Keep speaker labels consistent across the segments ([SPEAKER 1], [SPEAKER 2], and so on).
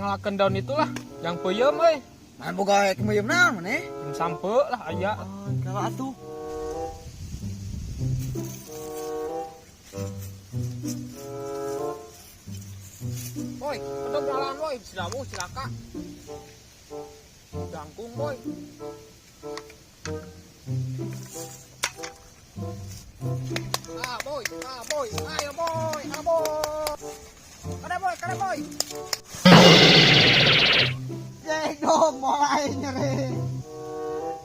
[SPEAKER 1] Ngalakeun daun itulah yang peuyeum euy.
[SPEAKER 2] Mana boga peuyeum naon maneh?
[SPEAKER 1] Sampe lah aya.
[SPEAKER 2] Oh, kalau atuh.
[SPEAKER 1] Boy, pedog ngalaan boy, silawu silaka. Jangkung boy. Ah boy, ah boy, ayo boy, ah boy. Kada boy, kada boy.
[SPEAKER 2] Cek dong, mulai nyeri.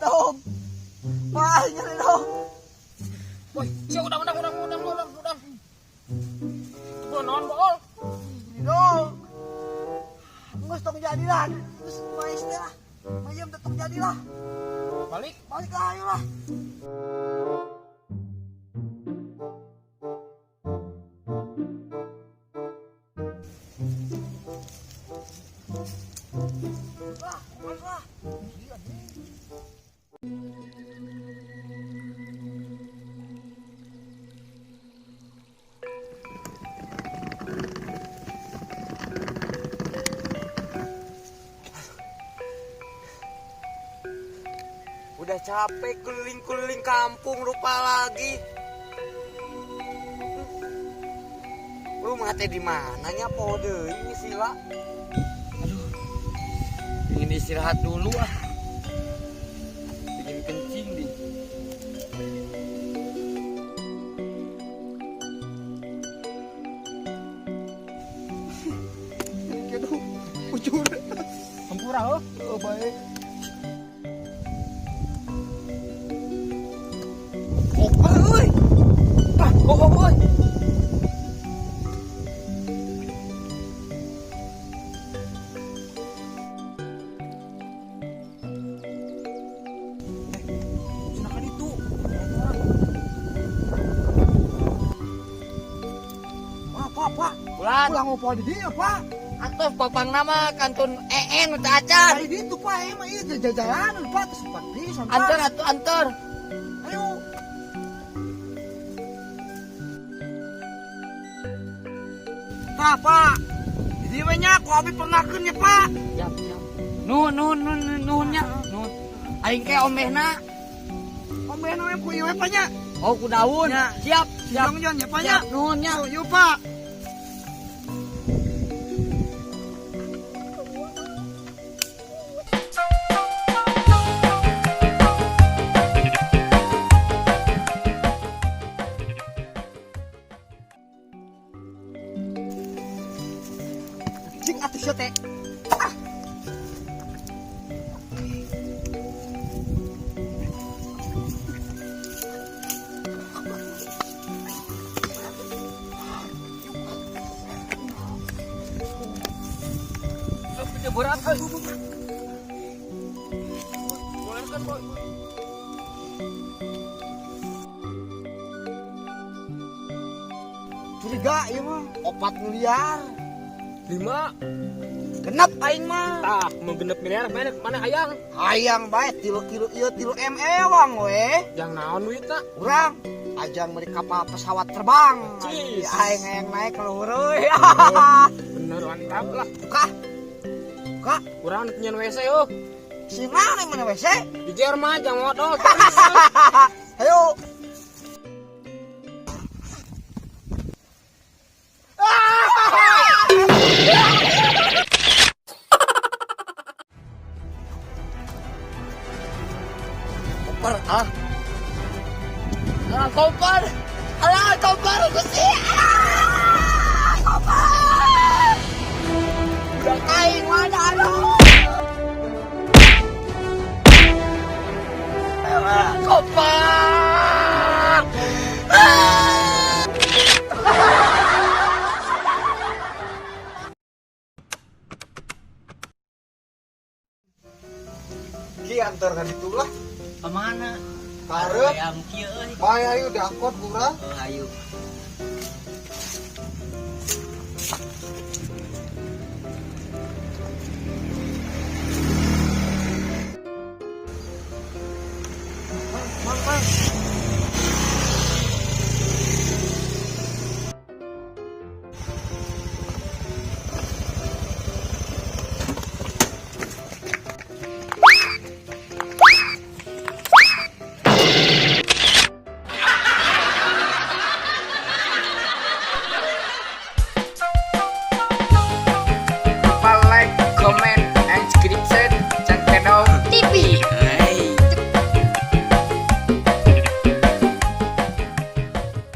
[SPEAKER 2] Dong. Mulai nyeri dong.
[SPEAKER 1] Boy, sia udang udang udang udang udang udang. Tuh naon bool.
[SPEAKER 2] Ini dong. Geus tong jadilah. Geus maes teh lah. Mayem teh tong jadilah.
[SPEAKER 1] Balik,
[SPEAKER 2] balik lah ayo lah. Lah, balik lah. Iya nih.
[SPEAKER 3] Udah capek keliling-keliling kampung, lupa lagi. Lu mate di mananya po deui ini sila. Aduh. Ingin istirahat dulu ah. Ingin kencing deh.
[SPEAKER 2] Aduh, ujur.
[SPEAKER 1] Hampura heuh.
[SPEAKER 2] Oh, baik.
[SPEAKER 3] Opa euy. Tah, oh euy.
[SPEAKER 2] Silakan itu. Pak, pak, pak.
[SPEAKER 3] Ulan.
[SPEAKER 2] Pulang ngopo di dieu, Pak?
[SPEAKER 3] Atos papang nama kantun EN teu acan.
[SPEAKER 2] Dari ditu, Pak, emang ieu teh jajalanan, Pak, teu sempat pisan, Pak.
[SPEAKER 3] Antar atuh antar.
[SPEAKER 2] Ayo. Pak, Pak. Di dieu we nya ku abi pernahkeun nya, Pak.
[SPEAKER 3] Siap, siap. Nuhun, nuhun, nuhun, nuhun nya. Nuhun. Aing ke omehna.
[SPEAKER 2] Omehna we ku ieu we, Pak nya.
[SPEAKER 3] Oh, ku daun.
[SPEAKER 2] Ya.
[SPEAKER 3] Siap, siap.
[SPEAKER 2] Siap, nya, Pak nya.
[SPEAKER 3] Siap, nuhun nya.
[SPEAKER 2] Yuk, Pak. Cing atuh sia teh. Ah.
[SPEAKER 3] Berat euy.
[SPEAKER 1] Boleh kan boy.
[SPEAKER 2] Curiga ieu mah 4 miliar.
[SPEAKER 1] 5.
[SPEAKER 2] Genep aing mah.
[SPEAKER 1] Tah, mau genep miliar mana mana hayang?
[SPEAKER 2] Hayang bae tilu tilu ieu tilu M ewang we.
[SPEAKER 1] Jang naon duitna?
[SPEAKER 2] Urang ajang meuli kapal pesawat terbang.
[SPEAKER 1] Cis.
[SPEAKER 2] Aing hayang naik ke luhur euy.
[SPEAKER 1] Bener mantap lah.
[SPEAKER 2] Buka. Buka.
[SPEAKER 1] Urang nyen WC euy.
[SPEAKER 2] Si mana mana WC?
[SPEAKER 1] Di Jerman jang modal.
[SPEAKER 2] Ayo.
[SPEAKER 3] Koper ah. Ah, koper. Alah, koper Gusti. Ah, koper. Udah kain mana aduh. Ah, koper. Ah.
[SPEAKER 2] Ki antar kan itulah.
[SPEAKER 3] Kemana?
[SPEAKER 2] Karep.
[SPEAKER 3] Ayam kieu euy.
[SPEAKER 2] Bae ayo diangkut kurang.
[SPEAKER 3] Oh, ayo.
[SPEAKER 2] Mang, mang, mang.